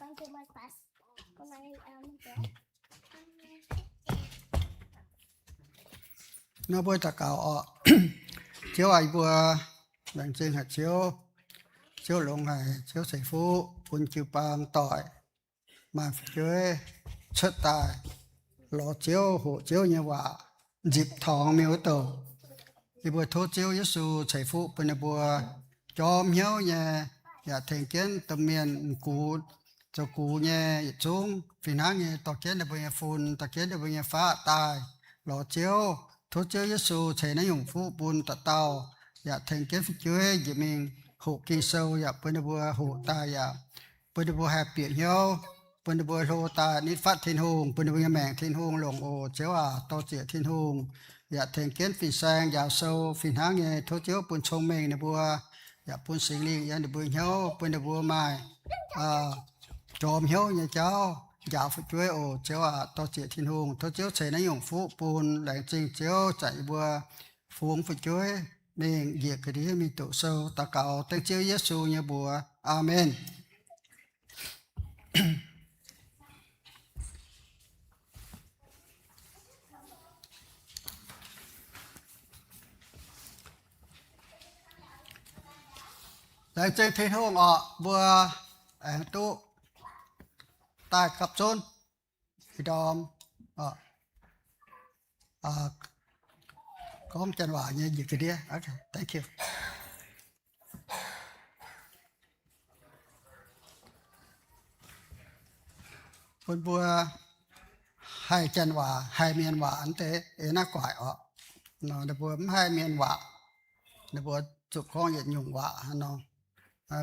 Nor mbuo daux gaux oc. Ziouv aac, yie mbuo laengz zingh haic Ziouv. Ziouv longx haic, Ziouv ceix fuqv bun jiu-baang doic maaih fu'jueiv cuotv daaih lorz Ziouv, hoqc Ziouv nyei waac, nzipc torngx mingh wuov douc. Yie mbuo tov Ziouv Yesu ceix fuqv bun ninh mbuo jorm hnyouv nyei, yaac tengx jienv domh mienh m'gux, zoux gux nyei yietc zungv fih hnangv nyei dorh jienv ninh mbuo nyei fun, dorh jienv ninh mbuo nyei faqv daaih lorz Ziouv. Tov Ziouv Yesu ceix naaiv nyungc fuqv bun dauh dauh, yaac tengx jienv fu'jueiv njiec mingh hoqc Ging-Sou, yaac bun ninh mbuo hoqc daaih yaac bun ninh mbuo haih bieqc hnyouv, bun ninh mbuo hlo daaih nitv fatv Tin-Hungh, bun ninh mbuo nyei maengc Tin-Hungh longc oc. Ziouv aac, dor-ziec Tin-Hungh yaac tengx jienv fin-saeng njaaux sou fih hnangv nyei. Tov Ziouv bun cong-mengh ninh mbuo, yaac bun Singx Lingh yiem ninh mbuo hnyouv, bun ninh mbuo maaih jorm hnyouv nyei jauv njaaux fu'jueiv oc. Ziouv aac, dor-ziec Tin-Hungh, tov Ziouv ceix naaiv nyungc fuqv bun. Laengz zingh Ziouv zanc yie mbuo fungx fu'jueiv mingh njiec ga'ndiev mingh doqc sou. Daux gaux dengv Ziouv Yesu nyei mbuox. Aamen. Laengz zingh Tin-Hungh orqc, mbuo aengx duqv daaih gapv zunv ih ndorm gorngv janx waac nyei njiec ga'ndiev. Okay, thank you. Bun mbuo haih janx waac, haih mienh waac deix eix naaiv guaaic orqc. Nor ninh mbuo mv haih mienh waac, ninh mbuo zuqc gorngv yietc nyungc waac nor.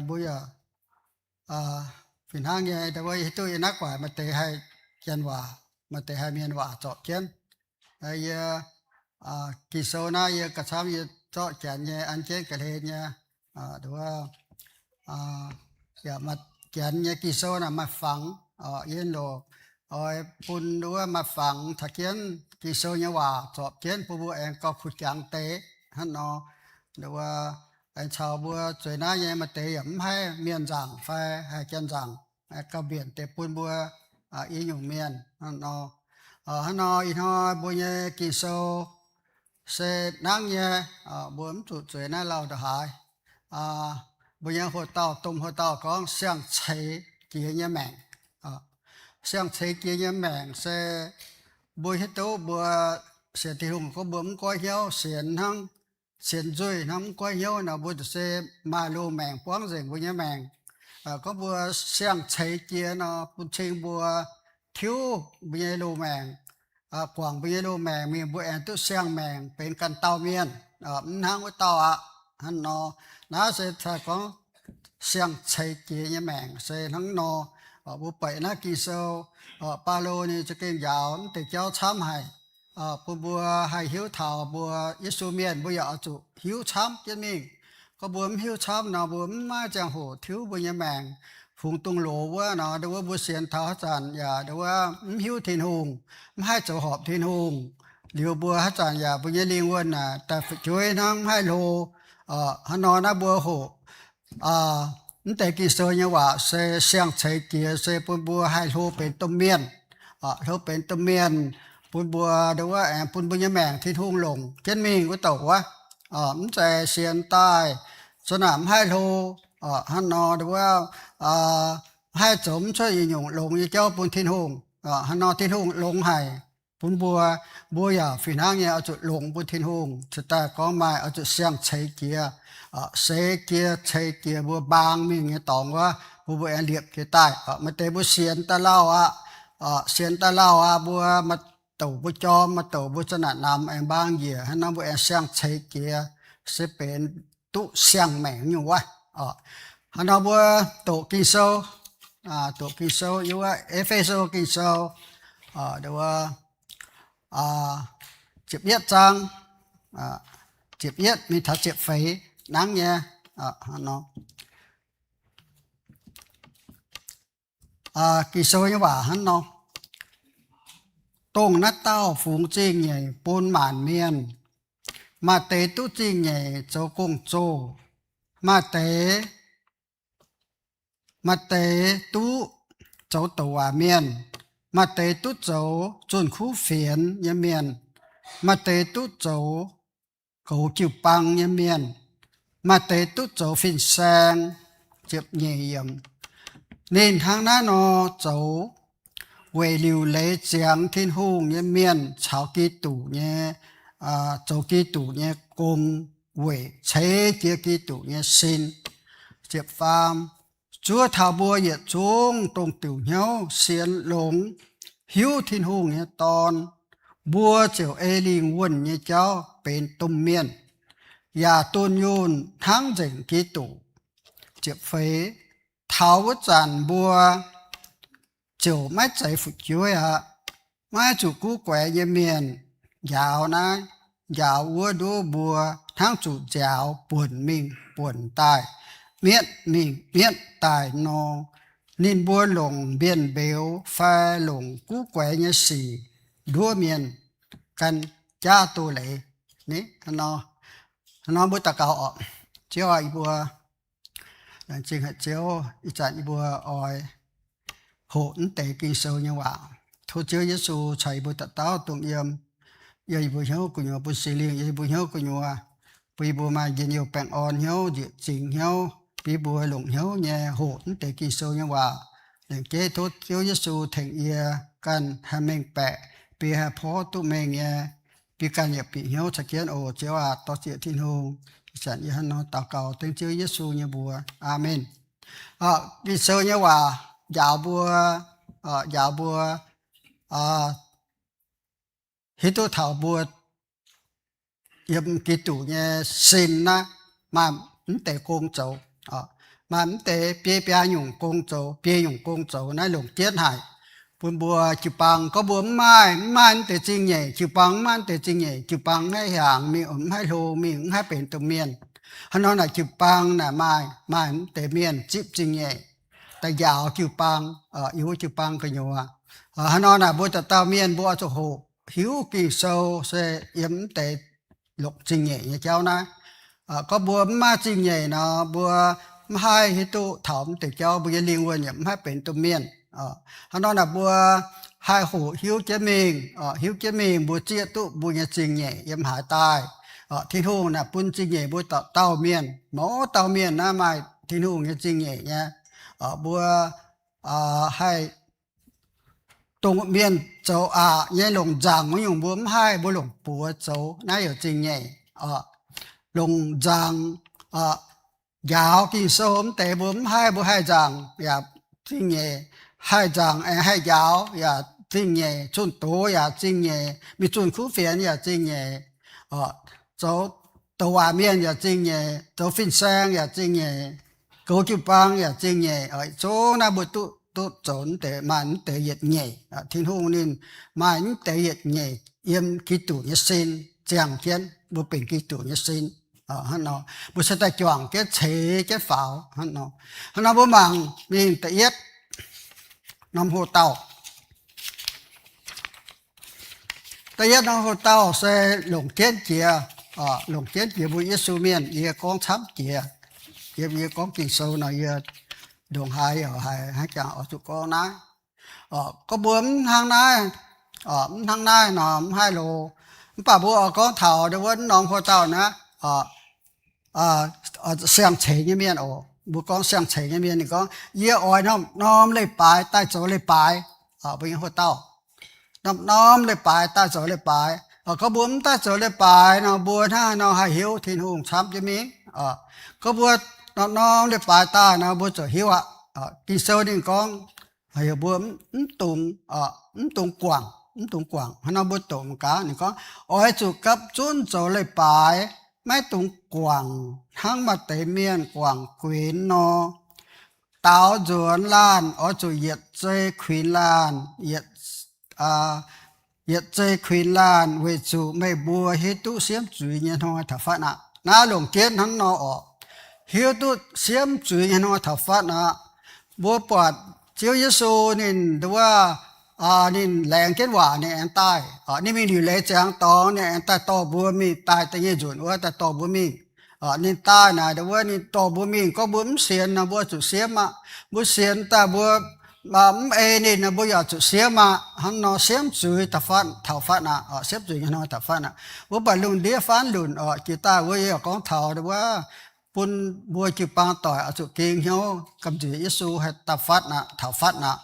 Mbuo yaac fih hnangv nyei, dongh wuov hiuv duqv yie naaiv guaaic maaih deix haih janx waac, maaih deix haih mienh waac zorpc jienv. Yie Ging-Sou naaiv yie gauh camv yie zorqv janx nyei an jienv ga'hlen nyei. Dongh wuov yaac maaih janx nyei Ging-Sou naaic maaih fangx, yie loc oix bun wuov maaih fangx taux jienv Ging-Sou nyei waac zorpc jienv bun mbuo aengx gauh kuh jangx deix hnangv nor. Dongh wuov aengx caux mbuo zueiz naaiv nyei maaih deix yaac mv haih mienh nzaangc fai haih janx nzaangc, gauh mbienc deix bun mbuo i nyungc mienh hnangv nor. Hnangv nor ih hnoi mbuo nyei Ging-Sou se hnangv nyei, mbuo mv zuqc zueiz naaiv lauh ndongc haaix. Mbuo nyei hoc-dauh, domh hoc-dauh gorngv siang-ceix jiex nyei maengc. Siang-ceix jiex nyei maengc se mbuo hiuv duqv mbuo sienx Tin-Hungh gorngv mbuo mv goiv hnyouv, sienx hnangv, sienx nzuih hnangv mv goiv hnyouv nor, mbuo ziouc se maaih loz-maengc buangv nzengc mbuo nyei maengc. Gorngv mbuo siang-ceix jiex nor, bun cing mbuo tiuv mbuo nyei loz-maengc, guangc mbuo nyei loz-maengc mingh, mbuo aengx duqv siang-maengc benx ganh dauh mienh, mv hnangv wuov dauh aqv. Hnangv nor, naaiv se gorngv siang-ceix jiex nyei maengc se hnangv nor. Mbuo buatc naaiv Ging-Sou, Baulo ninh za'gengh njaaux mv deix jauv camv haic, bun mbuo haih hiuv taux mbuo Yesu mienh, mbuo yaac oix zuqc hiuv camv jienv mingh. Gorngv mbuo mv hiuv camv nor, mbuo mv maaih ziangh hoc tiuv mbuo nyei maengc fungx dongh loz wuov nor. Dongh wuov mbuo sienx taux haaix zanc yaac dongh wuov mv hiuv Tin-Hungh, mv haih zoux horpc Tin-Hungh. Liuz mbuo haaix zanc yaac mbuo nyei lingh wuonh naaic daaih fu'jueiv hnangv, mv haih hlo. Hnangv nor naaiv mbuo hoqc mv deix Ging-Sou nyei waac se siang-ceix jiex se bun mbuo haih hlo benx domh mienh. Hlo benx domh mienh, bun mbuo dongh wuov aengx bun mbuo nyei maengc Tin-Hungh longc jienv mingh wuov douc wuov. Mv zeiz sienx daaih za'naaic mv haih hlo. Hnangv nor dongh wuov mv haih zoux mv cuotv yietc nyungc longx nyei jauv bun Tin-Hungh. Hnangv nor Tin-Hungh longx haic bun mbuo, mbuo yaac fih hnangv nyei oix zuqc longx bun Tin-Hungh. Cingx daaih gorngv maaih oix zuqc siang-ceix jiex, seix jiex, ceix jiex mbuo mbaang mingh nyei dorngx wuov, bun mbuo aengx liepc jiez daaih. Maaih deix mbuo sienx daaih lauh aqv, sienx daaih lauh aqv, mbuo maaih douc mbuo jorm, maaih douc mbuo za'naaic namx aengx mbaang njiec. Hnangv nor mbuo aengx siang-ceix jiex se benx duqv siang-maengc nyungc wuov. Hnangv nor mbuo doqc Ging-Sou, doqc Ging-Sou yiem wuov E^fe^so Ging-Sou, dongh wuov ziepc yietv zaang, ziepc yietv mingh taux ziepc feix hnangv nyei. Ging-Sou nyei waac hnangv nor, dongh naaiv dauh fungx zingh nyeic bun maanc mienh. Maaih deix duqv zingh nyeic zoux gong-zoh, maaih deix, maaih deix duqv zoux douc waac mienh, maaih deix duqv zoux zunh kuv fienx nyei mienh, maaih deix duqv zoux goux jiu-baang nyei mienh, maaih deix duqv zoux fin-saeng. Ziepc nyeic yiemc. Ninh hnangv naaiv nor zoux weic liuc leiz ziangx Tin-Hungh nyei mienh caux Giduc nyei, zoux Giduc nyei gong, weic ceix jiez Giduc nyei sin. Ziepc faam. Zuov taux mbuo yietc zungv dongh diuc hnyouv sienx longx hiuv Tin-Hungh nyei Dorn, mbuo ziouc ei lingh wuonh nyei jauv benx domh mienh, yaac dunh yunh hnangv nzengc Giduc. Ziepc feix. Taux wuov zanc mbuo ziouc maiv zeiz fu'jueiv aqv. Maiv zuqc guv guaix nyei mienh njaaux naaiv njaaux wuov nduov mbuo hnangv zuqc nziaaux buonc mingh buonc daaih, mietv mingh mietv daaih nor. Ninh mbuo longc mbienv mbeux fai longc guv guaix nyei sic nduov mienh gan jaav doz-leiz. Hnangv nor mbuo daux gaux oc. Ziouv aah, yie mbuo laengz zingh haic Ziouv, ih zanc yie mbuo oix hoqc mv deix Ging-Sou nyei waac. Tov Ziouv Yesu caux yie mbuo dauh dauh dongh yiem, yiem yie mbuo hnyouv gu'nyuoz, bun Singx Lingh yiem yie mbuo hnyouv gu'nyuoz, bun yie mbuo maaih njien-youh baengh orn hnyouv, njiec zingx hnyouv, bun yie mbuo longc hnyouv nyei hoqc mv deix Ging-Sou nyei waac. Laengz zingh tov Ziouv Yesu tengx yie ganh haih mengh baeqc, bun yie haih porv duqv mengh nyei, bun yie ganh yaac bieqc hnyouv caux jienv oc. Ziouv aac, dorh ziec Tin-Hungh. Ih zanc yie hnangv nor daux gaux dengv Ziouv Yesu nyei mbuox. Aamen. Ging-Sou nyei waac njaaux mbuo, njaaux mbuo hiuv duqv taux mbuo yiem Giduc nyei sin naaiv maaih mv deix gong zoux, maaih mv deix biei biaa nyungc gong zoux, biei nyungc gong zoux naaiv longc jienv haic. Bun mbuo jiu-baang gorngv mbuo mv maaih, mv maaih mv deix zingh nyeic, jiu-baang mv maaih mv deix zingh nyeic, jiu-baang mv haih hiaangx mingh, mv haih hlo mingh, mv haih benx domh mienh. Hnangv nor naaic jiu-baang naaic maaih, maaih mv deix mienh zipv zingh nyeic daaih njaaux jiu-baang, yiem wuov jiu-baang gu'nyuoz. Hnangv nor naaic mbuo dauh dauh mienh mbuo oix zuqc hoqc hiuv Ging-Sou se yiem mv deix longc zingh nyeic nyei jauv naaiv. Gorngv mbuo mv maaih zingh nyeic nor, mbuo mv haih hiuv duqv taux mv deix jauv, mbuo nyei lingh wuonh yaac mv haih benx domh mienh. Hnangv nor naaic mbuo haih hoqc hiuv jienv mingh, hiuv jienv mingh mbuo zieqv duqv mbuo nyei zingh nyeic yiem haaix daaih. Tin-Hungh naaic bun zingh nyeic mbuo dauh dauh mienh, mouz dauh mienh naaiv maaih Tin-Hungh nyei zingh nyeic nyei. Mbuo haih dongh mienh zoux aqc nyei longc nzangc wuov nyungc mbuo mv haih, mbuo longc buoz zoux naaiv yaac zingh nyeic. Longc nzangc njaaux Ging-Sou mv deix mbuo mv haih, mbuo haih nzangc yaac zingh nyeic, haih nzangc aengx haih njaaux yaac zingh nyeic, zunh doz yaac zingh nyeic, mingh zunh kuv fienx yaac zingh nyeic, zoux douc waac mienh yaac zingh nyeic, zoux fin-saeng yaac zingh nyeic, goux jiu-baang yaac zingh nyeic. Zungv naaiv mbuo duqv, duqv zoux mv deix, maaih mv deix yietc nyeic. Tin-Hungh ninh maaih mv deix yietc nyeic yiem Giduc nyei sin ziangh jienv, mbuo benx Giduc nyei sin. Hnangv nor mbuo se daaih juangc jienv ceix jienv faaux hnangv nor. Hnangv nor mbuo mangc mingh da'yietv norm hoc-dauh. Da'yietv norm hoc-dauh se longc jienv jiex, longc jienv jiex mbuo Yesu mienh. Yie gorngv camv jiex, yie, yie gorngv Ging-Sou nor yie ndongc haaix yaac haiz hnangv jangx oix zuqc gorngv naaiv. Gorngv mbuo mv hnangv naaiv, mv hnangv naaiv nor mv haih loz. Mv baac mbuo oix gorngv taux ndau wuov norm hoc-dauh naaiv, siang-ceix nyei mienh oc. Mbuo gorngv siang-ceix nyei mienh ninh gorngv, yie oix norm-norm leiz-baaix daaih zoux leiz-baaix. Mbuo nyei hoc-dauh norm-norm leiz-baaix daaih zoux leiz-baaix. Gorngv mbuo mv daaih zoux leiz-baaix nor, mbuo hnangv haaix nor haih hiuv Tin-Hungh camv jienv mingh? Gorngv mbuo norm-norm leiz-baaix daaih nor, mbuo ziouc hiuv aqv. Ging-Sou ninh gorngv heuc mbuo mv dungx, mv dungx guangc, mv dungx guangc. Hnangv nor mbuo doqc mangc gaax, ninh gorngv, oix zuqc gapv zunv zoux leiz-baaix, maiv dungx guangc hnangv maaih deix mienh guangc guenx nor. Daaux nzuonx laanh oix zuqc yietc zei kuinx laanh, yietc, yietc zei kuinx laanh, weic zuqc meih mbuo hiuv duqv siemv zuiz nyei hnoi taux fatv aqv. Naaiv longc jienv hnangv nor oc. Hiuv duqv siemv zuiz nyei hnoi taux fatv aqv. Mbuo buatc Ziouv Yesu ninh nduov, ninh laengz jienv waac ninh aengx daaih. Ninh mingh liuc leiz ziangx dorngx ninh aengx daaih dorh mbuo mingh, daaih da'nyeic nzunc wuov daaih dorh mbuo mingh. Ninh daaih naaic ndau wuov ninh dorh mbuo mingh, gorngv mbuo mv sienx nor mbuo zuqc siemv aqv. Mbuo sienx daaih mbuo mv ei ninh, mbuo yaac zuqc siemv aqv. Hnangv nor siemv zuiz taux fatv, taux fatv aqv, siemv zuiz nyei hnoi taux fatv aqv. Wuov baac lungh ndiev faanv lunc oc, jiex daaih wuov yie yaac gorngv taux wuov, bun mbuo jiu-baang doic oix zuqc ging hnyouv gamh nziex Yesu haih daaih fatv aqv, taux fatv aqv.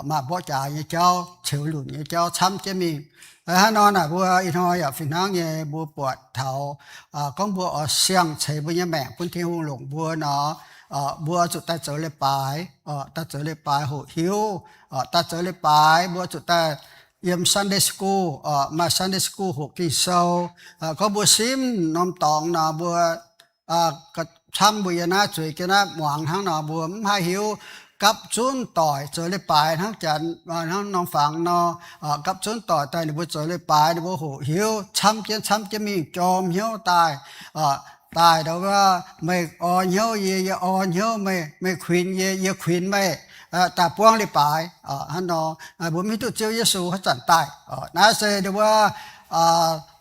Maaih mborqv jaax nyei jauv, ceux lunc nyei jauv camv jienv mingh. Hnangv nor naaic mbuo ih hnoi yaac fih hnangv nyei, mbuo buatc taux gorngv mbuo oix siang-ceix mbuo nyei maengc bun Tin-Hungh longc mbuo nor, mbuo oix zuqc daaih zoux leiz-baaix, daaih zoux leiz-baaix hoqc hiuv, daaih zoux leiz-baaix mbuo zuqc daaih yiem Sunday school, maaih Sunday school hoqc Ging-Sou. Gorngv mbuo simv norm dorngx nor, mbuo camv mbuo yiem naaiv zueiz jienv naaiv muangx hnangv nor, mbuo mv haih hiuv gapv zunv doic zoux leiz-baaix hnangv janx, hnangv norm fangx nor, gapv zunv doic daaih ninh mbuo zoux leiz-baaix, ninh mbuo hoqc hiuv camv jienv camv jienv mingh jorm hnyouv daaih, daaih ndau wuov, meih orn hnyouv yie, yie orn hnyouv meih, meih kuinx yie, yie kuinx meih, daaih buangv leiz-baaix. Hnangv nor, mbuo mv hiuv duqv Ziouv Yesu haaix zanc daaih. Naaiv se ndau wuov,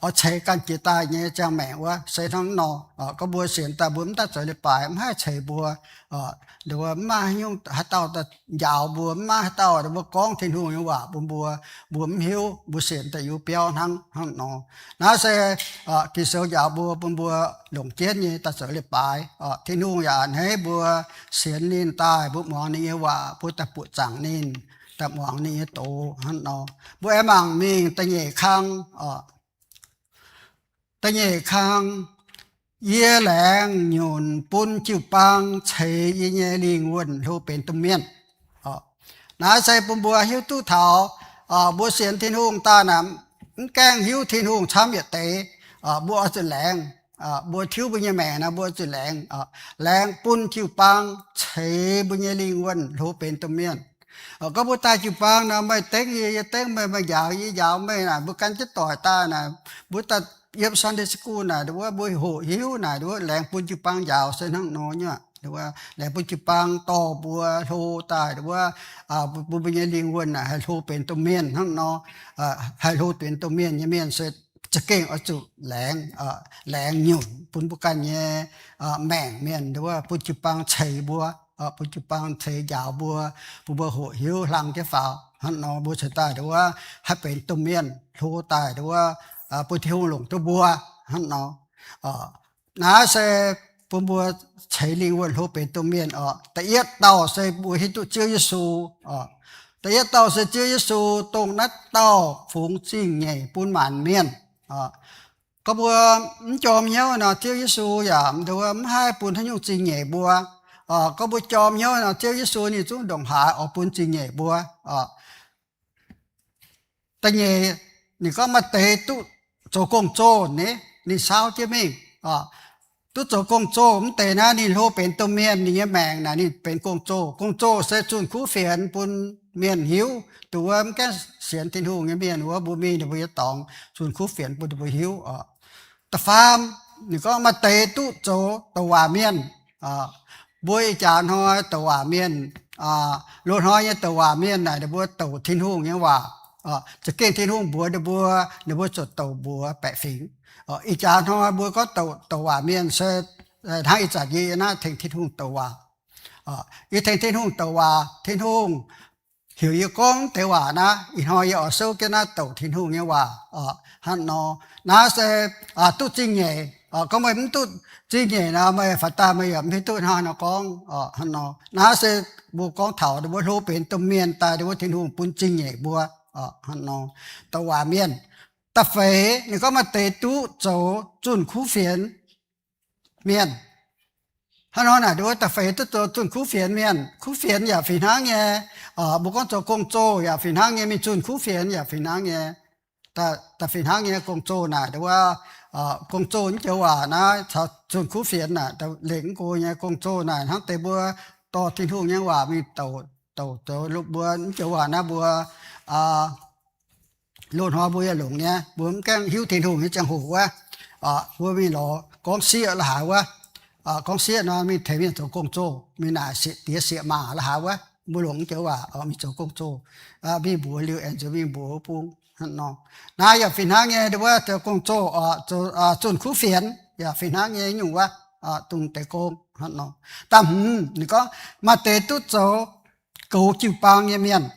oix ceix ganh jiex daaih nyei ziangh maengc wuov se hnangv nor. Gorngv mbuo sienx daaih mbuo mv daaih zoux leiz-baaix mv haih ceix mbuo, ndau wuov mv maaih haaix nyungc haaix dauh daaih njaaux mbuo, mv maaih haaix dauh ndau wuov gorngv Tin-Hungh nyei waac bun mbuo, mbuo mv hiuv, mbuo sienx daaih yiuh biauv hnangv, hnangv nor. Naaiv se Ging-Sou njaaux mbuo, bun mbuo longc jienv nyei daaih zoux leiz-baaix. Tin-Hungh yaac a'hneiv mbuo sienx ninh daaih, mbuo muangx ninh nyei waac, mbuo daaih buoqc zaangc ninh, daaih muangx ninh nyei doz hnangv nor. Mbuo aengx mangc mingh da'nyeic kang. Da'nyeic kang, yie laengz nyunc bun jiu-baang ceix yie nyei lingh wuonh hlo benx domh mienh. Naaiv se bun mbuo hiuv duqv taux, mbuo sienx Tin-Hungh daaih naaic, mv gaengh hiuv Tin-Hungh camv yietc deix, mbuo oix zuqc laengz. Mbuo tiuv mbuo nyei maengc naaic, mbuo oix zuqc laengz, laengz bun jiu-baang ceix mbuo nyei lingh wuonh hlo benx domh mienh. Gorngv mbuo daaih jiu-baang nor, meih dengv yie, yie dengv meih, meih njaaux yie, yie njaaux meih naaic, mbuo gan jienv doic daaih naaic, mbuo daaih yiem Sunday school naaic, wuov mbuo hoqc hiuv naaic, wuov laengz bun jiu-baang njaaux se hnangv nor nyei. Laengz bun jiu-baang dorh mbuo hlo daaih, wuov bun mbuo nyei lingh wuonh naaic haih hlo benx domh mienh hnangv nor. Haih hlo benx domh mienh nyei mienh se za'gengh oix zuqc laengz, laengz nyunc bun mbuo ganh nyei maengc mienh, wuov bun jiu-baang ceix mbuo, bun jiu-baang ceix njaaux mbuo, bun mbuo hoqc hiuv hlang jienv faaux. Hnangv nor mbuo ceix daaih wuov haih benx domh mienh hlo daaih wuov, bun Tin-Hungh longc duqv mbuo hnangv nor. Naaiv se bun mbuo ceix lingh wuonh hlo benx domh mienh oc. Da'yietv dauh se mbuo hiuv duqv Ziouv Yesu oc. Da'yietv dauh se Ziouv Yesu, dongh naaiv dauh fungx zingh nyeic bun maanc mienh. Gorngv mbuo mv jorm hnyouv nor, Ziouv Yesu yaac mv haih bun haaix nyungc zingh nyeic mbuo. Gorngv mbuo jorm hnyouv nor, Ziouv Yesu ninh zungv ndongc haaix oix bun zingh nyeic mbuo. Da'nyeic, ninh gorngv maaih deix duqv zoux gong-zoh ni, ninh saauv jienv mingh. Duqv zoux gong-zoh mv deix naaiv ninh hlo benx domh mienh, ninh nyei maengc naaic ninh benx gong-zoh. Gong-zoh se zunh kuv fienx bun mienh hiuv, dongh wuov mv gaengh sienx Tin-Hungh nyei mienh wuov, mbuo mingh ninh mbuo nyei dorngx zunh kuv fienx bun ninh mbuo hiuv oc. Da'faam, ninh gorngv maaih deix duqv zoux douc waac mienh. Mbuo ih jaax hnoi douc waac mienh, loz-hnoi nyei douc waac mienh naaic ninh mbuo douc Tin-Hungh nyei waac. Za'gengh Tin-Hungh mbuox ninh mbuo, ninh mbuo zuotc douc mbuox baeqc fingx. Ih jaax hnoi mbuo gorngv douc, douc waac mienh se hnangv ih zanc yie naaiv tengx Tin-Hungh douc waac. Yie tengx Tin-Hungh douc waac, Tin-Hungh heuc yie gorngv deix waac naaiv, ih hnoi yie oix souv jienv naaiv douc Tin-Hungh nyei waac. Hnangv nor, naaiv se duqv zingh nyeic. Gorngv meih mv duqv zingh nyeic nor, meih faaux daaih meih yaac mv hiuv duqv hnangv haaix nor gorngv. Hnangv nor, naaiv se mbuo gorngv taux mbuo hlo benx domh mienh daaih, mbuo Tin-Hungh bun zingh nyeic mbuo. Hnangv nor, douc waac mienh. Da'feix ninh gorngv maaih deix duqv zoux zunh kuv fienx mienh. Hnangv nor naaic, wuov da'feix duqv zoux zunh kuv fienx mienh. Kuv fienx yaac fih hnangv nyei. Mbuo gorngv zoux gong-zoh yaac fih hnangv nyei, mingh zunh kuv fienx yaac fih hnangv nyei. Da'fih hnangv nyei gong-zoh naaic, wuov gong-zoh mv joux waac naaiv caux zunh kuv fienx naaic, lengc mv go nyei gong-zoh naaic hnangv deix mbuo dorh Tin-Hungh nyei waac mingh douc, douc zoux mbuo mv joux waac naaiv mbuo loz-hnoi mbuo yaac longc nyei, mbuo mv gaengh hiuv Tin-Hungh nyei ziangh hoc wuov, mbuo mingh lorz gorngv sieqv la'haaix wuov. Gorngv sieqv nor mingh tengx mienh zoux gong-zoh, mingh naaic sieqv diex sieqv maac la'haaix wuov, mbuo longc mv joux waac mingh zoux gong-zoh, mingh mbuox liuz aengx nzuonx mingh mbuox bung hnangv nor. Naaiv yaac fih hnangv nyei, wuov zoux gong-zoh, zunh kuv fienx yaac fih hnangv nyei nyungc wuov, dongh deix gong hnangv nor. Da'hmz ninh gorngv maaih deix duqv zoux goux jiu-baang nyei mienh.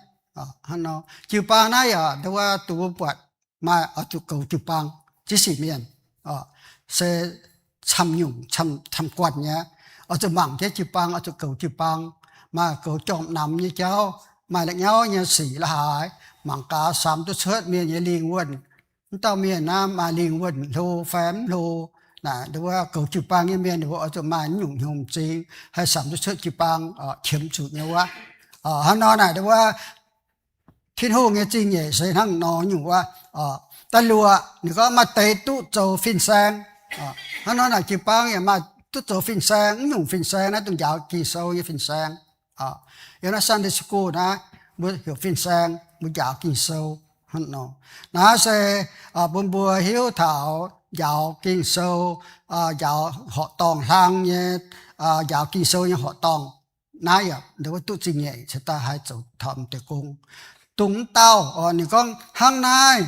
Hnangv nor, jiu-baang naaiv yaac nduov wuov, duqv mbuo buatc maaih oix zuqc goux jiu-baang ziex sic mienh, se camv nyungc, camv guanh nyei. Oix zuqc mangc jienv jiu-baang, oix zuqc goux jiu-baang. Maaih goux jorm-namx nyei jauv, maaih la'nyauv nyei sic la'haaix, mangc gaax samx duqv cuotv mienh nyei lingh wuonh. Mv dauh mienh naaiv maaih lingh wuonh hlo fai mv hlo, naaic nduov wuov goux jiu-baang nyei mienh nduov wuov oix zuqc maaih nyungc hnyouv m'zing, haih samx duqv cuotv jiu-baang qiemx zuqc nyei wuov. Hnangv nor naaic nduov wuov Tin-Hungh nyei zingh nyeic se hnangv nor nyungc wuov. Da'luoqc ninh gorngv maaih deix duqv zoux fin-saeng. Hnangv nor naaic jiu-baang yaac maaih duqv zoux fin-saeng, mv nyungc fin-saeng naaiv dongh njaaux Ging-Sou nyei fin-saeng. Yiem naaiv Sunday school naaiv mbuo heuc fin-saeng, mbuo njaaux Ging-Sou. Hnangv nor, naaiv se bun mbuo hiuv taux njaaux Ging-Sou, njaaux horqc dorngh hlang nyei, njaaux Ging-Sou nyei horqc dorngh. Naaiv yaac nduov wuov duqv zingh nyeic cingx daaih haih zoux taux m'deix gong. Dongh wuov dauh ninh gorngv hnangv naaiv,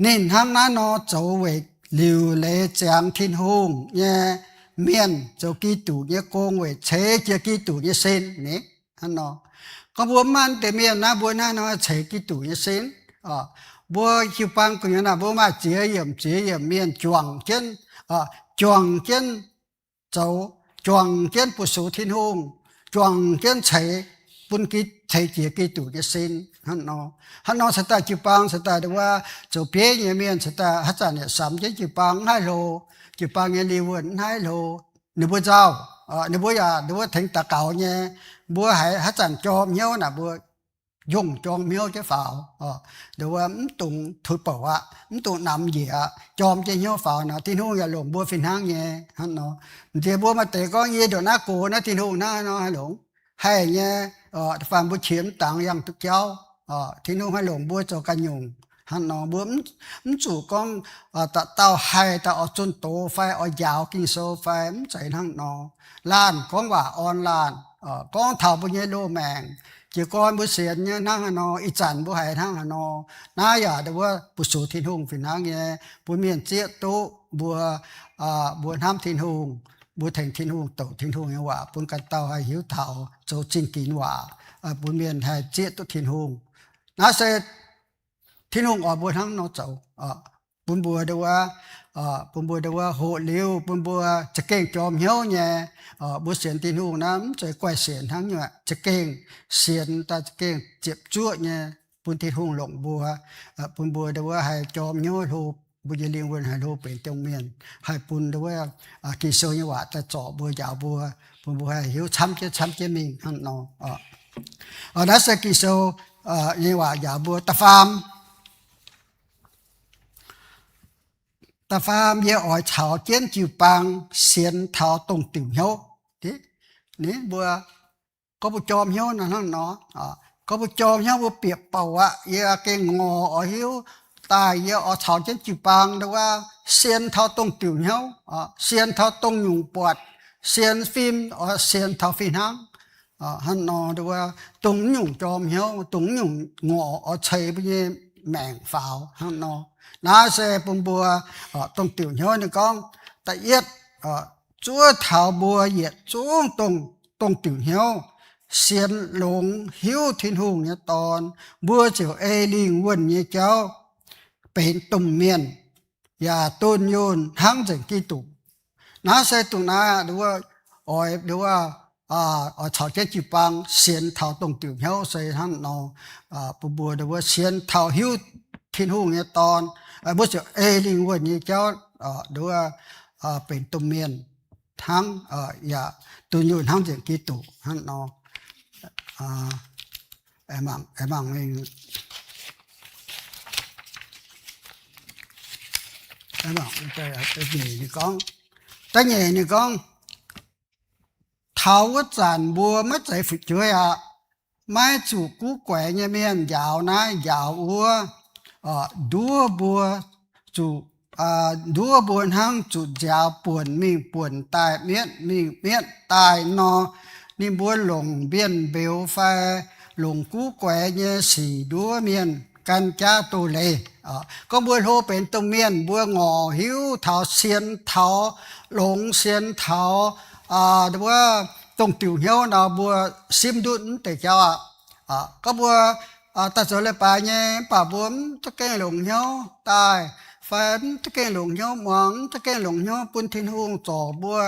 ninh hnangv naaiv nor zoux weic liuc leiz ziangx Tin-Hungh nyei mienh zoux Giduc nyei gong weic ceix jiez Giduc nyei sin ni. Hnangv nor, gorngv mbuo mv maaih deix mienh naaiv, mbuo naaiv nor ceix Giduc nyei sin. Mbuo jiu-baang gu'nyuoz naaic mbuo maaih ziex yiemc ziex yiemc mienh juangc jienv, juangc jienv zoux, juangc jienv bu sux Tin-Hungh, juangc jienv ceix, bun Gi, ceix jiez Giduc nyei sin. Hnangv nor, hnangv nor cingx daaih jiu-baang cingx daaih nduov wuov zoux bieiv nyei mienh cingx daaih haaix zanc yaac samx jienv jiu-baang mv haih hlo, jiu-baang nyei lingh wuonh mv haih hlo. Ninh mbuo nzauh, ninh mbuo yaac nduov wuov tengx daux gaux nyei. Mbuo haiz haaix zanc jorm hnyouv naaic mbuo yongh jorm hnyouv jienv faaux. Nduov wuov mv dungx tuix bouc aqv, mv dungx namx njiec aqv. Jorm jienv hnyouv faaux nor Tin-Hungh yaac longc mbuo fih hnangv nyei. Hnangv nor, nziex mbuo maaih deix gorngv yie ndongc naaiv gox naaiv Tin-Hungh naaiv nor haih longx. Haih nyei, da'faanh mbuo qiex mv dangx yangh duqv jauv, Tin-Hungh haih longc mbuo zoux ganh nyungc. Hnangv nor mbuo mv zuqc gorngv dauh dauh haih daaih oix zunh doz fai oix njaaux Ging-Sou fai mv zeiz hnangv nor. Laanh gorngv waac orn laanh, gorngv taux mbuo nyei loz-maengc, jiez gorn mbuo sienx nyei hnangv haaix nor, ih zanc mbuo haiz hnangv haaix nor. Naaiv yaac nduov wuov bu sux Tin-Hungh fih hnangv nyei, bun mienh zieqv duqv mbuo, mbuo hnamv Tin-Hungh, mbuo tengx Tin-Hungh douc Tin-Hungh nyei waac bun ganh dauh haih hiuv taux zoux zingh ginx waac, bun mienh haih zieqv duqv Tin-Hungh. Naaiv se Tin-Hungh oix mbuo hnangv nor zoux, bun mbuo nduov wuov, bun mbuo nduov wuov hoqc liuz, bun mbuo za'gengh jorm hnyouv nyei. Mbuo sienx Tin-Hungh naaiv mv zeiz guaih sienx hnangv nyei, za'gengh sienx daaih za'gengh ziepc zuoqv nyei, bun Tin-Hungh longc mbuo, bun mbuo nduov wuov haih jorm hnyouv hlo, mbuo nyei lingh wuonh haih hlo benx domh mienh, haih bun nduov wuov Ging-Sou nyei waac daaih zorc mbuo njaaux mbuo, bun mbuo haih hiuv camv jienv camv jienv mingh hnangv nor. Naaiv se Ging-Sou nyei waac njaaux mbuo. Da'faam, da'faam yie oix caux jienv jiu-baang sienx taux dongh diuc hnyouv. Ni mbuo gorngv mbuo jorm hnyouv nor hnangv nor, gorngv mbuo jorm hnyouv mbuo bieqc bouc aqv. Yie gengh ngorc oix hiuv daaih yie oix caux jienv jiu-baang nduov wuov sienx taux dongh diuc hnyouv, sienx taux dongh nyungc buatc, sienx fim oix sienx taux fih hnangv. Hnangv nor nduov wuov dongh nyungc jorm hnyouv, dongh nyungc ngorc oix ceix mbuo nyei maengc faaux hnangv nor. Naaiv se bun mbuo dongh diuc hnyouv ninh gorngv, da'yietv, zuov taux mbuo yietc zungv dongh, dongh diuc hnyouv sienx longx hiuv Tin-Hungh nyei Dorn, mbuo ziouc ei lingh wuonh nyei jauv benx domh mienh, yaac dunh yunh hnangv nzengc Giduc. Naaiv se dongh naaiv nduov wuov, oix nduov wuov, oix caux jienv jiu-baang sienx taux dongh diuc hnyouv se hnangv nor, bun mbuo nduov wuov sienx taux hiuv Tin-Hungh nyei Dorn, mbuo ziouc ei lingh wuonh nyei jauv nduov wuov benx domh mienh hnangv, yaac dunh yunh hnangv nzengc Giduc hnangv nor. Mangc, mangc mingh, mangc da'nyeic ninh gorngv, da'nyeic ninh gorngv, taux wuov zanc mbuo maiv zeiz fu'jueiv aqv. Maiv zuqc guv guaix nyei mienh njaaux naaiv njaaux wuov, nduov mbuo zuqc, nduov mbuo hnangv zuqc nziaaux buonc mingh buonc daaih, mietv mingh mietv daaih nor, ninh mbuo longc mbienv mbeux fai longc guv guaix nyei sic nduov mienh gan jaav doz-leiz. Gorngv mbuo hlo benx domh mienh, mbuo ngorc hiuv taux sienx taux longx, sienx taux wuov dongh diuc hnyouv nor mbuo simv ndutv mv deix jauv aqv. Gorngv mbuo daaih zoux leiz-baaix nyei mv baac mbuo mv za'gengh longc hnyouv daaih, fai mv za'gengh longc hnyouv muangx, mv za'gengh longc hnyouv bun Tin-Hungh zorc mbuo,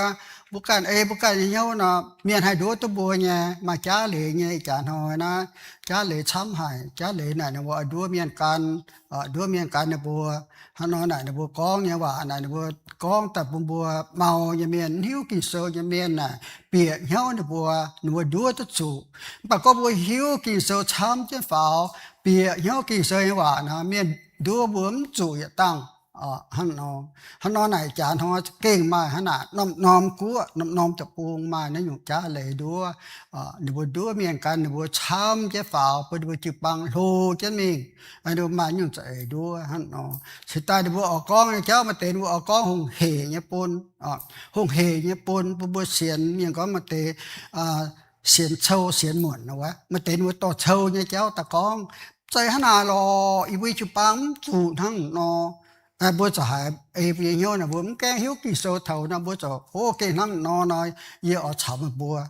mbuo ganh ei mbuo ganh nyei hnyouv nor, mienh haih nduov duqv mbuo nyei. Maaih jaav leiz nyei ih jaax hnoi naaiv, jaav leiz camv haic. Jaav leiz naaic ninh mbuo oix nduov mienh gan, nduov mienh gan ninh mbuo. Hnangv nor naaic ninh mbuo gorngv nyei waac naaic ninh mbuo gorngv daaih bun mbuo mau nyei mienh, mv hiuv Ging-Sou nyei mienh naaic bieqc hnyouv ninh mbuo, ninh mbuo nduov duqv zuqc. Mv baac gorngv mbuo hiuv Ging-Sou camv jienv faaux, bieqc hnyouv Ging-Sou nyei waac nor, mienh nduov mbuo mv zuqc yietc dangh. Hnangv nor, hnangv nor naaic jaax hnoi za'gengh maaih hnangv naaic norm-norm guoqv, norm-norm deic-bung maaih naaiv nyungc jaav leiz nduov. Ninh mbuo nduov mienh gan ninh mbuo camv jienv faaux bun ninh mbuo jiu-baang hlo jienv mingh. Ninh mbuo maaih nyungc za'eix nduov hnangv nor. Cingx daaih ninh mbuo oix gorngv nyei jauv maaih deix ninh mbuo oix gorngv hungh hec nyei bun, hungh hec nyei bun, bun mbuo sienx mienh gorngv maaih deix sienx cou sienx muonc nor wuov. Maaih deix ninh mbuo dorh cou nyei jauv daaih gorngv, zeiz hnangv naaic lorqc, yie mbuo jiu-baang mv zuqc hnangv nor. Mbuo ziouc haiz ei mbuo nyei hnyouv naaic, mbuo mv gaengh hiuv Ging-Sou taux nor, mbuo ziouc, o, gengh hnangv nor nor, yie oix caux meih mbuo.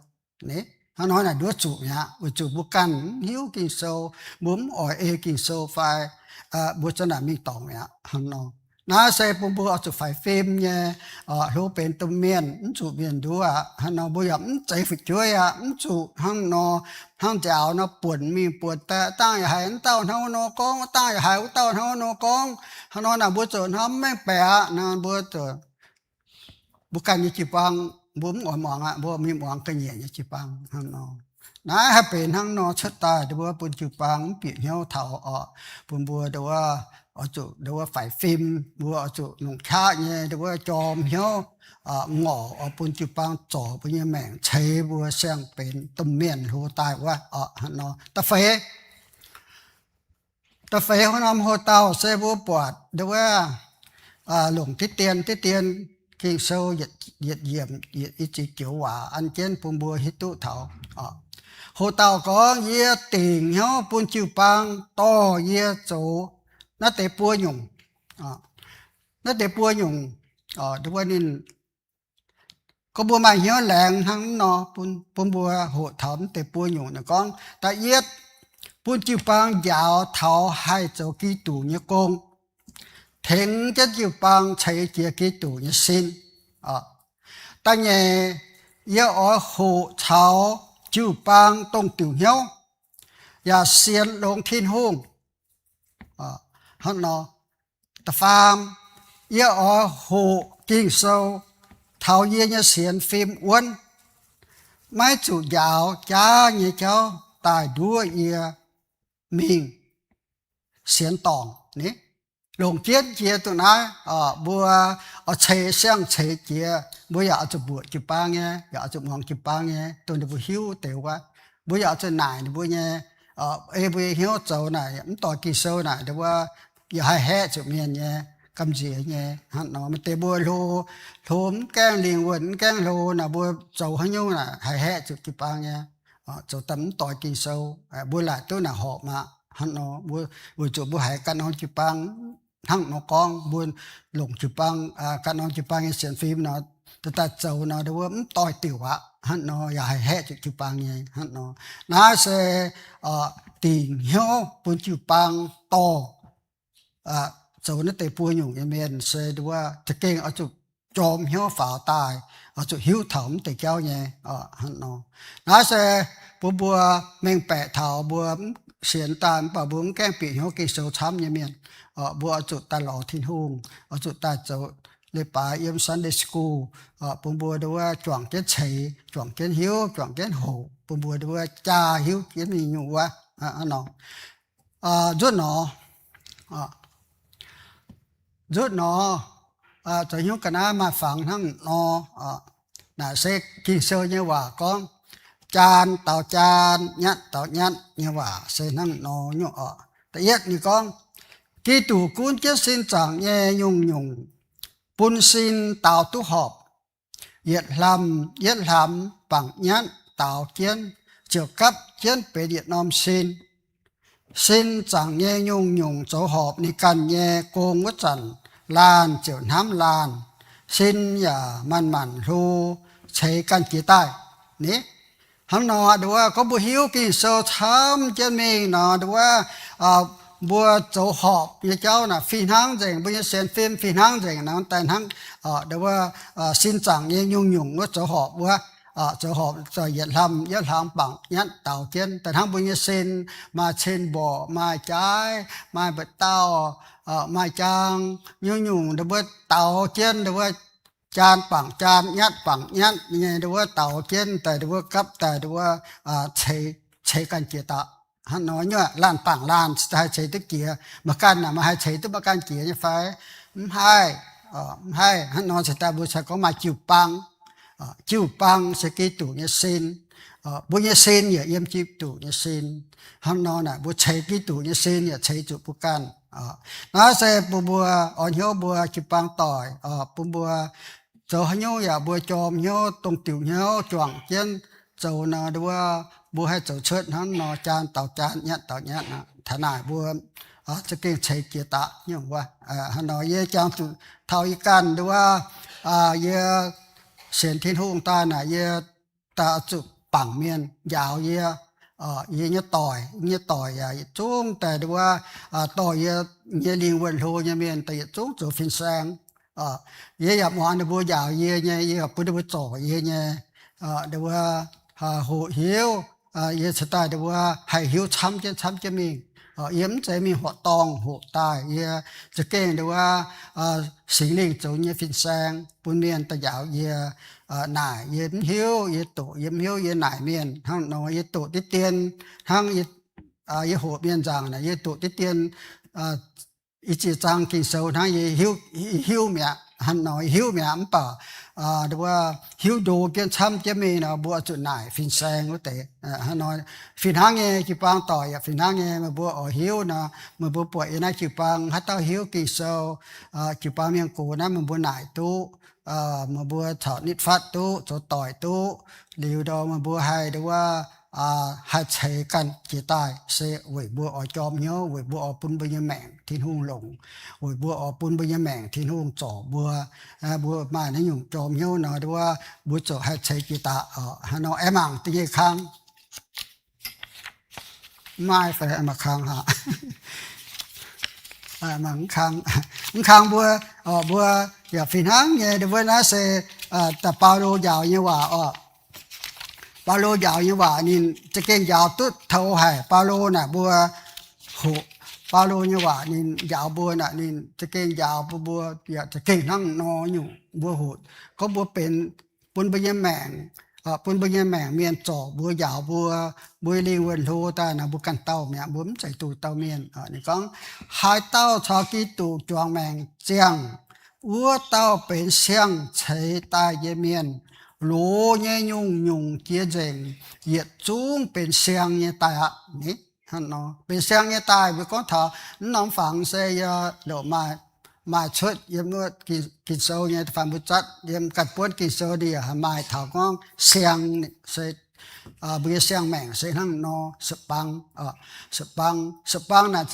Hnangv nor naaic nduov zuqc mi'aqv, weic zuqc mbuo ganh mv hiuv Ging-Sou, mbuo mv oix ei Ging-Sou fai mbuo za'naaic mingh dorngc mi'aqv. Hnangv nor, naaiv se bun mbuo oix zuqc faix fim nyei, hlo benx domh mienh, mv zuqc mienh nduov aqv. Hnangv nor mbuo yaac mv zeiz fu'jueiv aqv, mv zuqc hnangv nor, hnangv nziaaux nor buonc mingh buonc daaih, dangh yaac haiz wuov dauh hnangv nor gorngv, dangh yaac haiz wuov dauh hnangv nor gorngv. Hnangv nor naaic mbuo ziouc hnamv mengh baeqc aqv. Naaiv mbuo, mbuo ganh nyei jiu-baang, mbuo mv oix muangx aqv, mbuo mingh muangx ga'nyiec nyei jiu-baang hnangv nor. Naaiv haih benx hnangv nor cuotv daaih, mbuo bun jiu-baang mv bieqc hnyouv taux orqc, bun mbuo nduov, oix zuqc nduov faix fim, mbuo oix zuqc longc qaqv nyei nduov jorm hnyouv, ngorc oix bun jiu-baang zorc mbuo nyei maengc, ceix mbuo siang-benx domh mienh hlo daaih wuov orqc. Hnangv nor da'feix, da'feix norm hoc-dauh se mbuo buatc nduov, longc diqv dien, diqv dien Ging-Sou yietc yiemc yietc i ziex joux waac an jienv bun mbuo hiuv duqv taux. Hoc-dauh gorngv, yie dingc hnyouv bun jiu-baang dorh yie zoux naaiv deix buo nyungc. Naaiv deix buo nyungc, nduov ninh gorngv mbuo maaih hnyouv laengz hnangv nor, bun mbuo hoqc taux mv deix buo nyungc naaic gorngv, da'yietv, bun jiu-baang njaaux taux haih zoux Giduc nyei gong, tengx jienv jiu-baang ceix jiez Giduc nyei sin. Da'nyeic, yie oix hoqc caux jiu-baang dongh diuc hnyouv, yaac sienx longx Tin-Hungh. Hnangv nor, da'faam, yie oix hoqc Ging-Sou taux yie nyei sienx fim wuonv, maiv zuqc njaaux jaav nyei jauv daaih nduov yie mingh sienx dorngc ni. Longc jienv jiex duqv naaiv, mbuo oix ceix siang-ceix jiex, mbuo yaac oix zuqc mbuoqc jiu-baang nyei, yaac oix zuqc muangx jiu-baang nyei, dongh ninh mbuo hiuv deix wuov. Mbuo yaac oix zuqc naaic ninh mbuo nyei, ei mbuo nyei hnyouv zoux naaic mv doix Ging-Sou naaic, ninh mbuo yaac haih haeqv zuqc mienh nyei, gamh nziex nyei. Hnangv nor maaih deix mbuo hlo, hlo mv gaengh lingh wuonh, mv gaengh hlo naaic, mbuo zoux haaix nyungc naaic haih haeqv zuqc jiu-baang nyei, zoux daaih mv doix Ging-Sou. Mbuo laaic duqv naaic horpc aqv. Hnangv nor, weic zuqc mbuo haiz ganh norm jiu-baang hnangv nor gorngv, mbuo longc jiu-baang, ganh norm jiu-baang nyei sienx fim nor, daaih zoux nor, mbuo mv doix diuc aqv. Hnangv nor yaac haih haeqv zuqc jiu-baang nyei. Hnangv nor, naaiv se dingc hnyouv bun jiu-baang dorh zoux naaiv deix buo nyungc nyei mienh se nduov za'gengh oix zuqc jorm hnyouv faaux daaih, oix zuqc hiuv taux mv deix jauv nyei. Hnangv nor, naaiv se bun mbuo mengh baeqc taux mbuo mv sienx daaih mv baac mbuo mv gaengh bieqc hnyouv Ging-Sou camv nyei mienh, mbuo oix zuqc daaih lorz Tin-Hungh, oix zuqc daaih zoux leiz-baaix yiem Sunday school, bun mbuo nduov juangc jienv ceix, juangc jienv hiuv, juangc jienv hoqc, bun mbuo nduov jaa hiuv jienv mingh nyungc wuov. Hnangv nor, nzutv nor, nzutv nor, zoux hnyouv ga'naaiv maaih fangx hnangv nor. Naaic se Ging-Sou nyei waac gorngv, jaan daux jaan, nyatv daux nyatv nyei waac se hnangv nor nyungc oc. Da'yietv ninh gorngv, Giduc gunv jienv sin zaangc nyei nyungc-nyungc, bun sin daaux duqv horpc. Yietc hlamh yietv hlamx bangc nyatv daaux jienv, ziouc gapv jienv benx yietc norm sin. Sin zaangc nyei nyungc-nyungc zoux horpc ninh ganh nyei gong wuov zanc, laanh ziouc hnamv laanh. Sin yaac manc-manc hlo, ceix ganh jiex daaih ni. Hnangv nor, nduov gorngv mbuo hiuv Ging-Sou camv jienv mingh nor, nduov mbuo zoux horpc nyei jauv naaic fih hnangv nzengc, mbuo nyei sienx fim fih hnangv nzengc nor, daaih hnangv nduov sin zaangc nyei nyungc-nyungc wuov zoux horpc wuov, zoux horpc zoih yietc hlamh yietc hlamh bangc nyatv daux jienv. Daaih hnangv mbuo nyei sin maaih cin mborqc, maaih jaaiv, maaih mba'dauh, maaih jaang, nyungc-nyungc nduov daux jienv nduov jaan bangc jaan, nyatv bangc nyatv nyei nduov daux jienv daaih nduov gapv daaih nduov ceix, ceix ganh jiex daaih. Hnangv nor nyuoqc laanh bangc laanh haih ceix duqv jiex, maiv ganh naaic maaih haih ceix duqv maiv ganh jiex nyei fai? Mv haih, mv haih. Hnangv nor cingx daaih mbuo cingx gorngv maaih jiu-baang. Jiu-baang se Giduc nyei sin. Mbuo nyei sin yaac yiem Giduc nyei sin. Hnangv nor naaic mbuo ceix Giduc nyei sin yaac ceix zuqc mbuo ganh. Naaiv se bun mbuo oix hnyouv mbuo jiu-baang doic, bun mbuo zoux haaix nyungc yaac mbuo jorm hnyouv, dongh diuc hnyouv juangc jienv zoux nor, nduov mbuo haih zoux cuotv hnangv nor, jaan daux jaan, nyatv daux nyatv aqv. Taux naaic mbuo za'gengh ceix jiex daaih nyungc wuov. Hnangv nor yie jangx zuqc taux yie ganh nduov, yie sienx Tin-Hungh daaih naaic yie daaih zuqc bangc mienh njaaux yie, yie nyei doic, yie nyei doic yaac yietc zungv daaih nduov dorh yie nyei lingh wuonh hlo nyei mienh daaih yietc zungv zoux fin-saeng. Yie yaac muangx ninh mbuo njaaux yie nyei, yie yaac bun ninh mbuo zorc yie nyei nduov hoqc hiuv. Yie cingx daaih nduov haih hiuv camv jienv camv jienv mingh. Yie mv zeiz mingh horqc dorngh hoqc daaih, yie za'gengh nduov Singx Lingh zoux nyei fin-saeng bun mienh daaih njaaux yie. Naaic yie mv hiuv, yie doqc yie mv hiuv, yie naaic mienh hnangv nor, yie doqc diqv dien hnangv yie hoqc mienh nzaangc naaic, yie doqc diqv dien i ziex zaang Ging-Sou hnangv yie hiuv, hiuv mi'aqv. Hnangv nor hiuv mi'aqv mv baac nduov hiuv ndo jienv camv jienv mingh nor, mbuo oix zuqc naaic fin-saeng wuov deix. Hnangv nor fih hnangv nyei, jiu-baang doic yaac fih hnangv nyei. Meih mbuo oix hiuv nor, meih mbuo buatc yie naaiv jiu-baang haaix dauh hiuv Ging-Sou, jiu-baang mienh gox naaiv meih mbuo naaic duqv, meih mbuo caux nitv fatv duqv, zoux doic duqv. Liuz ndorm meih mbuo haih nduov haih ceix ganh jiex daaih se weic mbuo oix jorm hnyouv, weic mbuo oix bun mbuo nyei maengc Tin-Hungh longc, weic mbuo oix bun mbuo nyei maengc Tin-Hungh zorc mbuo. Mbuo maaih naaiv nyungc jorm hnyouv nor, nduov mbuo ziouc haih ceix jiex daaih. Hnangv nor aengx mangc da'nyeic kang. Mv maaih fai mangc kang aqv. Mv kang, mv kang mbuo, mbuo yaac fih hnangv nyei. Nduov naaiv se da'Baulo njaaux nyei waac oc. Baulo njaaux nyei waac ninh za'gengh njaaux duqv taux haic. Baulo naaic mbuo hoqc Baulo nyei waac ninh njaaux mbuo naaic, ninh za'gengh njaaux mbuo, mbuo yaac za'gengh hnangv nor nyungc mbuo hoqc. Gorngv mbuo benx bun mbuo nyei maengc, bun mbuo nyei maengc mienh zorc mbuo, njaaux mbuo, mbuo lingh wuonh hlo daaih nor, mbuo ganh dauh mi'aqv, mbuo mv zeiz duqv dauh mienh. Ninh gorngv, haaix dauh caux Giduc juangc maengc ziangh, wuov dauh benx siang-ceix daaih nyei mienh. Loz nyei nyungc-nyungc jiex nzengc, yietc zungv benx siang nyei daaih aqv. Benx siang nyei daaih mbuo gorngv taux mv norm fangx se yie loc maaih, maaih cuotv yiem wuov Ging-Sou nyei, da'faanh mbuo zatv yiem ganh buonv Ging-Sou ninh yaac maaih taux gorngv siang se mbuo nyei siang maengc se hnangv nor, sipv-bang, sipv-bang, sipv-bang naaic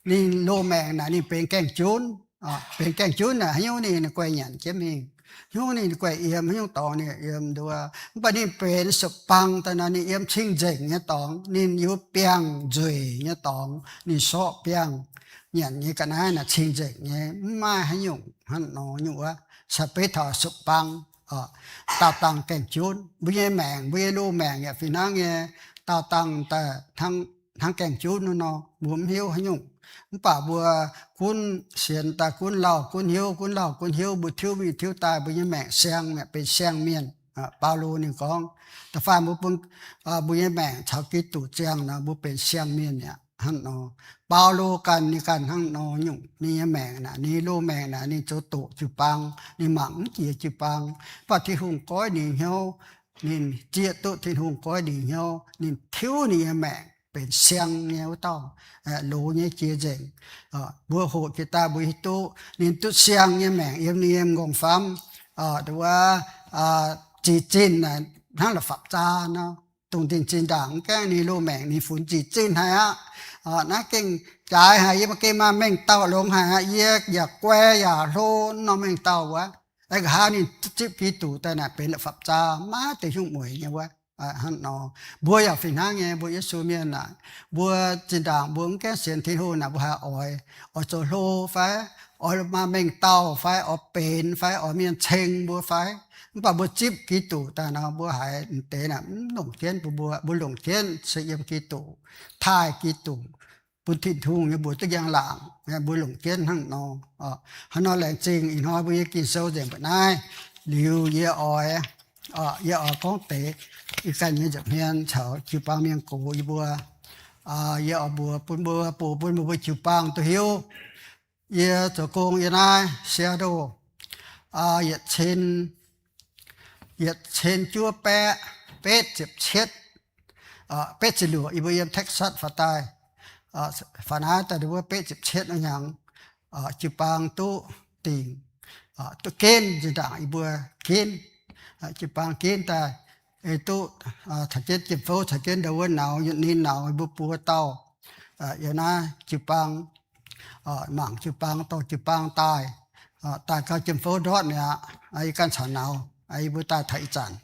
ninh loz-maengc naaic ninh benx gaengh junv. Benx gaengh junv naaic haaix nyungc ninh guaih nyanc jienv mingh, haaix nyungc ninh guaih yiem, haaix nyungc dorngx ninh yiem nduov. Mv baac ninh benx sipv-bang daaih nor, ninh yiem cing-nzengc nyei dorngx, ninh yiem biangh nzueic nyei dorngx, ninh sorqv biangh nyanc nyei ga'naaiv naaic cing-nzengc nyei, mv maaih haaix nyungc hnangv nor nyungc wuov. Caux beiv taux sipv-bang, daauh dangh gaengh junv. Mbuo nyei maengc, mbuo nyei loz-maengc yaac fih hnangv nyei, daauh dangh daaih hnangv gaengh junv nor, mbuo mv hiuv haaix nyungc. Mv baac mbuo gunv sienx daaih gunv lauh gunv hiuv, gunv lauh gunv hiuv, mbuo tiuv mingh tiuv daaih, mbuo nyei maengc siang mi'aqv, benx siang mienh. Baulo ninh gorngv, da'faanh mbuo bun mbuo nyei maengc caux Giduc ziangh nor, mbuo benx siang mienh mi'aqv. Hnangv nor, Baulo ganh ninh ganh hnangv nor nyungc, ninh nyei maengc naaic, ninh loz-maengc naaic, ninh zoux doqc jiu-baang, ninh mangc mv jiex jiu-baang. Mv baac Tin-Hungh goiv ninh hnyouv, ninh zieqv duqv Tin-Hungh goiv ninh hnyouv, ninh tiuv ninh nyei maengc benx siang nyei wuov dauh, loz nyei jiex nzengc. Mbuo hoqc jiex daaih mbuo hiuv duqv ninh duqv siang nyei maengc yiem ninh nyei m'nqorngv-famv, wuov, zinh zinh hnangv la'fapv-zaa nor. Dongh zinh zinh ndaangc mv gaengh ninh loz-maengc ninh funx zinh zinh haic aqv. Naaiv gengh jaaix haic, yie maiv gengh maaih mengh dauh longx haic aqv, yie yaac guai yaac hlo nor mengh dauh wuov. Nqa'haav ninh zipv Giduc daaih naaic benx la'fapv-zaa, maiv deix hnyouv mueiz nyei wuov. Hnangv nor, mbuo yaac fih hnangv nyei, mbuo Yesu mienh naaic, mbuo zinh ndaangc mbuo mv gaengh sienx Tin-Hungh naaic, mbuo haiz oix, oix zoux hlo fai, oix maaih mengh dauh fai, oix benx fai, oix mienh ceng mbuo fai, mv baac mbuo zipv Giduc daaih nor, mbuo haiz m'deix naaic mv longc jienv mbuo, mbuo longc jienv se yiem Giduc, taaih Giduc, bun Tin-Hungh nyei mbuox duqv njang-laangc. Mbuo longc jienv hnangv nor. Hnangv nor laengz zingh ih hnoi mbuo nyei Ging-Sou nzengc mbuoqc naaiv. Liuz yie oix, yie oix gorngv deix ih ganh nyei nza'hmien caux jiu-baang mienh gox yie mbuo. Yie oix mbuox bun mbuo, bun mbuo jiu-baang duqv hiuv. Yie zoux gong yiem naaiv Seattle, yietc cin, yietc cin juov baeqv betv ziepc cietv, betv ziepc luoqc, yie mbuo yiem Texas faaux daaih. Faaux naaiv daaih wuov betv ziepc cietv hnyangx, jiu-baang duqv dingc, duqv ginv zinh ndaangc yie mbuo ginv, jiu-baang ginv daaih, duqv caux jienv jiem-fouv, caux jienv ndau wuov nauz, ninh nauz yie mbuo buo dauh. Yiem naaiv jiu-baang, mangc jiu-baang, dorh jiu-baang daaih, daaih gau jiem-fouv ndortv mi'aqv. Yie ganh caux nauz, yie mbuo daaih taux ih zanc,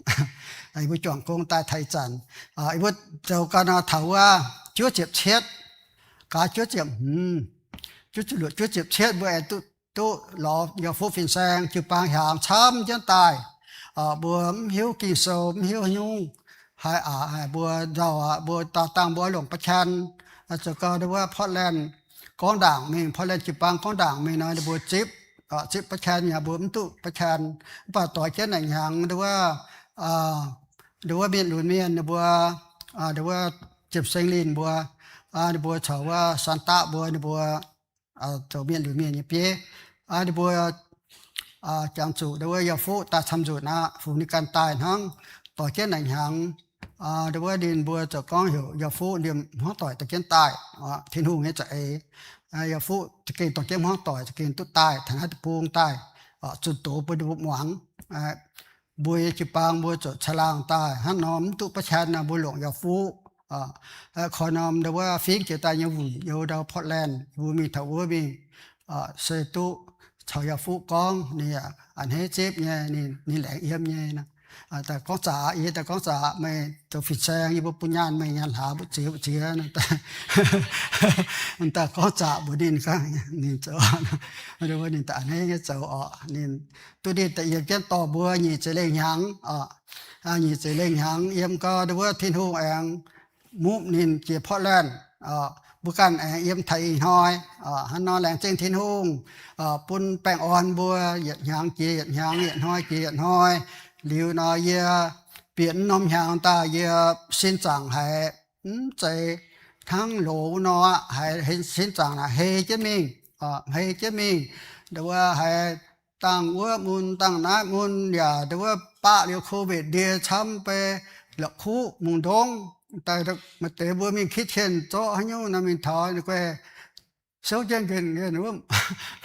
yie mbuo juangc gong daaih taux ih zanc, yie mbuo zoux gau nor taux wuov juov ziepc cietv, gaax juov ziepc, juov ziepc luoqc, juov ziepc cietv mbuo aengx duqv, duqv lorz yaac fuqv fin-saeng, jiu-baang hiaangx camv jienv daaih. Mbuo mv hiuv Ging-Sou, mv hiuv nyungc, haiz aqc haic, mbuo nzauh aqv, mbuo daauh dangh mbuo longc ประแคน, zoux gau ndau wuov Portland gorngv ndaangc mingh, Portland jiu-baang gorngv ndaangc mingh nor, ninh mbuo zipv, zipv ประแคน yaac mbuo mv duqv ประแคน. Mv baac doix jienv naaic hnyangx ndau wuov, ndau wuov mienh lunx mienh ninh mbuo, ndau wuov Jiem Seng Linh mbuo, ninh mbuo caux wuov Saan Daqv mbuo, ninh mbuo zoux mienh lunx mienh nyei bieiv, ninh mbuo jangx zuqc ndau wuov yaac fuqv daaih camv nzunc aqv, fungx ninh ganh daaih hnangv. Doix jienv naaic hnyangx, ndau wuov ninh mbuo zoux gorngv heuc yaac fuqv liemh hmuangv doic dorh jienv daaih, Tin-Hungh nyei za'eix. Yaac fuqv za'gengh dorh jienv hmuangv doic za'gengh duqv daaih taux naaiv deic-bung daaih, zunh doz bun ninh mbuo muangx. Mbuo nyei jiu-baang mbuo zuqc caangh laangh daaih hnangv nor, mv duqv ประแคน nor, mbuo longc yaac fuqv. Koi norm ndau wuov fingv jiex daaih nyei wuic youz ndau Portland, mbuo mingh taux wuov mingh, se duqv caux yaac fuqv gorngv, ninh a'hneiv zipv nyei, ninh laengz yiem nyei. Daaih gorngv zaqc, yie daaih gorngv zaqc, meih zoux fin-saeng, yie mbuo bun nyaanh meih nyaanh hlaax mbu'ziex mbu'ziex. Daaih gorngv zaqc mbuox ninh, ninh zoux, ninh daaih a'hneiv nyei zoux oc. Ninh duqv ninh daaih yiem jienv dorh mbuo nyic ziepc lengh hnyangx oc. Nyic ziepc lengh hnyangx yiem gau, ndau wuov Tin-Hungh aengx mupv ninh jiex Portland. Mbuo ganh aengx yiem taux ih hnoi. Hnangv nor laengz zingh Tin-Hungh bun baengh orn mbuo yietc hnyangx jiex yietc hnyangx, yietc hnoi jiex yietc hnoi. Liuz nor yie bieqc norm hnyangx daaih yie sin zaangc haiz mv zeiz hnangv loz nor aqv, haiz sin zaangc naaic hei jienv mingh, hei jienv mingh. Ndau wuov haiz dangh wuov mun, dangh naaiv mun yaac ndau wuov baqv liuz COVID ndie camv bei, la'kuqv mungh ndongv. Daaih maaih deix mbuo mingh kitchen zorqv haaix nyungc nor mingh taux ninh guai souv jienv nqen nqen wuov,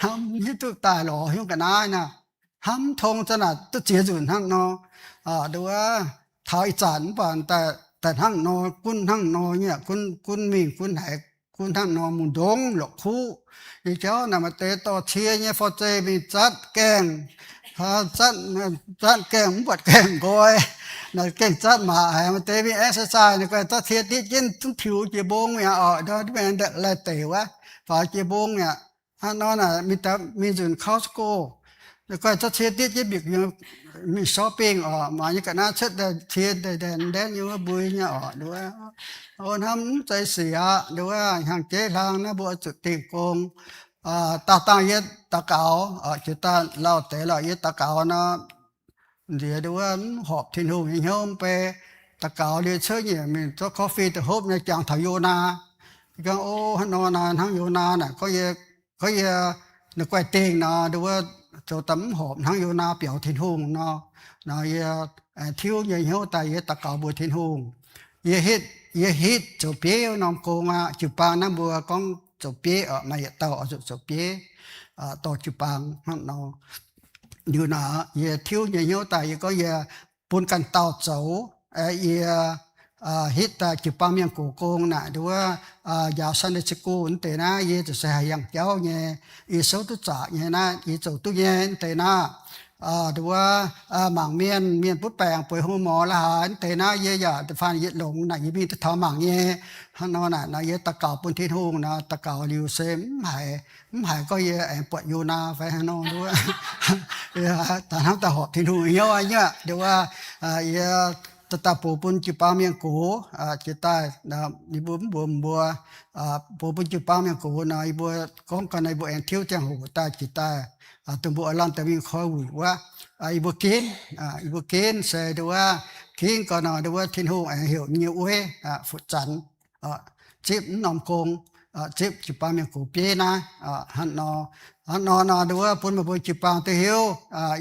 hnamv hiuv duqv daaih lorz haaix nyungc ga'naaiv naaic, hnamv tong za'naaic duqv ziex nzunc hnangv nor. Ndau wuov taux ih zanc mv baac daaih hnangv nor, gunv hnangv nor nyei, gunv mingh gunv haiz, gunv hnangv nor mungh ndongv la'kuqv. Nyei jauv naaic maaih deix dorh cie nyei for zei mingh zatv gaengh, zatv gaengh mv buatc gaengh nqoi, naaic gengh zatv maac haic. Maaih deix mingh exercise naaic guai zatv cie ditv jienv zungv tiux jiex mbong mi'aqv oc, ndau mv laih deic wuov, faaux jiex mbong mi'aqv. Hnangv nor naaic mingh nzunc Costco, naaic guai zatv cie ditv jienv mbic mingh shopping oc, maaih nyei ga'naaiv cuotv daaih cie ndaix-ndaix nyei wuov mbui nyei oc. Nduov, o hnamv mv zeiz sic aqv. Nduov, hnyangx-jeiv hlang naaiv mbuo oix zuqc dingh gong. Daauh dangh yie daux gaux, jiex daaih lauh deix lorqc, yie daux gaux nor, nziex nduov mv horpc Tin-Hungh nyei hnyouv mv bei. Daux gaux liuz cuotv nyiec mingh zorqv coffee da'hopv nyei jangx taux Yonaa. Yie gorngv, o, hnangv nor naaic hnangv Yonaa naaic, gorngv yie, gorngv yie, ninh guai dingh nor, nduov, zoux daaih mv horpc hnangv Yonaa biaux Tin-Hungh nor. Nor yie tiuv nyei hnyouv daaih yie daux gaux mbuox Tin-Hungh. Yie hitv, yie hitv zoux bieiv norm gong aqv. Jiu-baang naaiv mbuo gorngv zoux bieiv oc, maaih yietc dauh oix zuqc zoux bieiv dorh jiu-baang hnangv nor. Liuz naaic yie tiuv nyei hnyouv daaih yie gorngv yie bun ganh dauh zoux. Yie hitv daaih jiu-baang mienh gox gong naaic, nduov, njaaux Sunday school naaiv deix naaiv yie ziouc se haih yangh jauv nyei. Yie souv duqv zaqc nyei naaiv, yie zoux duqv nyei naaiv deix naaiv. Nduov, mangc mienh, mienh butv baengc bueix hungh morz la'haaix deix naaiv, yie yaac da'faanh yietc longx naaic yie mingh duqv taux mangc nyei. Hnangv nor naaic nor yie daux gaux bun Tin-Hungh nor, daux gaux liuz se mv haiz, mv haiz gorngv yie aengx buatc Yonaa fai hnangv nor nduov. Daaih hnamv daaih horpc Tin-Hungh hnyouv nyei aqv. Nduov, yie daaih daaih box bun jiu-baang mienh gox jiex daaih, yie mbuo mv mbuox mbuo, box bun jiu-baang mienh gox nor, yie mbuo gorngv ga'naaiv mbuo aengx tiuv ziangh hoc daaih jiex daaih, dongh mbuo oix lamh deix mingh koi wuic wuov, yie mbuo ginv, yie mbuo ginv se nduov, ginv ga'naaiv nduov Tin-Hungh aengx heuc nyei ueiv fu'zanx, zipv mv norm gong, zipv jiu-baang mienh gox bieiv naaiv. Hnangv nor, hnangv nor nor nduov bun meih mbuo jiu-baang duqv hiuv,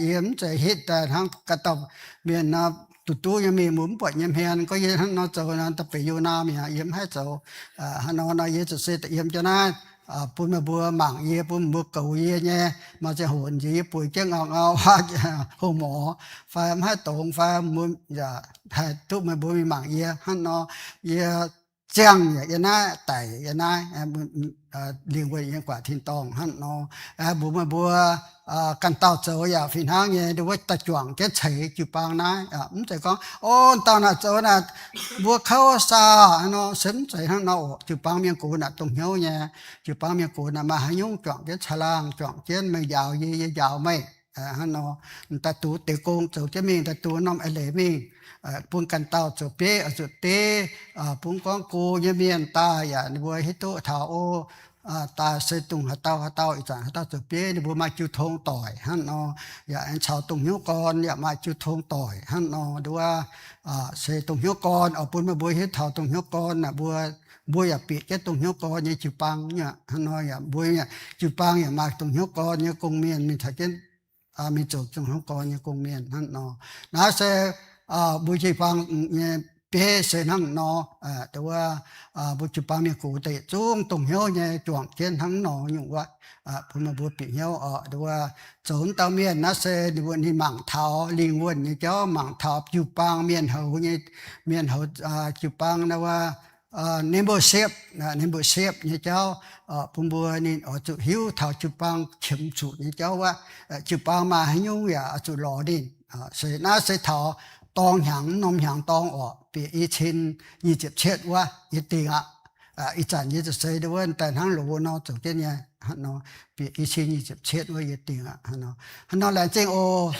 yie mv zeiz hitv daaih hnangv ga'dauh mienh nor, duqv duqv nyei mingh mbuo mv buatc nyei hmien, gorngv yie hnangv nor zoux nor da'beix Yonaa mi'aqv, yie mv haih zoux. Hnangv nor nor yie ziouc se da'yiem jienv naaiv bun meih mbuo mangc yie, bun meih mbuo goux yie nyei. Maaih ziangh hoc nziex yie bueix jienv ngau ngau hungh morz fai mv haih dongz fai, yaac haih duqv meih mbuo mingh mangc yie hnangv nor. Yie ziangh yaac yie naaiv, daic yie naaiv, lingh wuonh yiem guaax tin-dorngh hnangv nor. Mbuox meih mbuo ganh dauh zoux yaac fih hnangv nyei, nduov daaih juangc jienv ceix jiu-baang naaiv. Mv zeiz gorngv, o, dauh naaic zoux naaic mbuo kouv saah nor, se mv zeiz hnangv nor oc. Jiu-baang mienh gox naaic dongh hnyouv nyei. Jiu-baang mienh gox naaic maaih haaix nyungc juangc jienv caangh laangh, juangc jienv meih njaaux yie, yie njaaux meih. Hnangv nor, daaih duqv deix gong zoux jienv mingh, daaih duqv norm eix leiz mingh, bun ganh dauh zoux bieiv oix zuqc deix, bun gorngv go nyei mienh daaih yaac ninh mbuo hiuv duqv taux, o, daaih se dongh haaix dauh haaix dauh, ih zanc haaix dauh zoux bieiv, ninh mbuo maaih jiu tong doic hnangv nor. Yaac aengx caux dongh hnyouv gorn yaac maaih jiu tong doic hnangv nor. Nduov, se dongh hnyouv gorn oix bun meih mbuo hiuv taux dongh hnyouv gorn naaic, mbuo, mbuo yaac bieqc jienv dongh hnyouv gorn nyei jiu-baang hnangv nor. Yaac mbuo jiu-baang yaac maaih dongh hnyouv gorn nyei gong-mienh mingh caux jienv mingh zoux dongh hnyouv gorn nyei gong-mienh hnangv nor. Naaiv se mbuo jiu-baang nyei bieiv se hnangv nor. Nduov, mbuo jiu-baang mienh gox daaih yietc zungv dongh hnyouv nyei juangc jienv hnangv nor nyungc wuov, bun meih mbuo bieqc hnyouv oc. Nduov, zoux wuov dauh mienh naaiv se ninh mbuo ninh mangc taux lingh wuonh nyei jauv, mangc taux jiu-baang mienh houz nyei, mienh houz jiu-baang naaiv wuov, membership, membership nyei jauv, bun mbuo ninh oix zuqc hiuv taux jiu-baang qiemx zuqc nyei jauv wuov, jiu-baang maaih haaix nyungc yaac oix zuqc lorz ninh. Se naaiv se taux dorng hnyangx, norm hnyangx dorng oc, bieqc i cin nyic ziepc cietv wuov yie dingh aqv. Ih zanc yie ziouc se wuov daaih hnangv loz nor zoux jienv nyei hnangv nor, bieqc i cin nyic ziepc cietv wuov yie dingh aqv hnangv nor. Hnangv nor laengz zingh oc.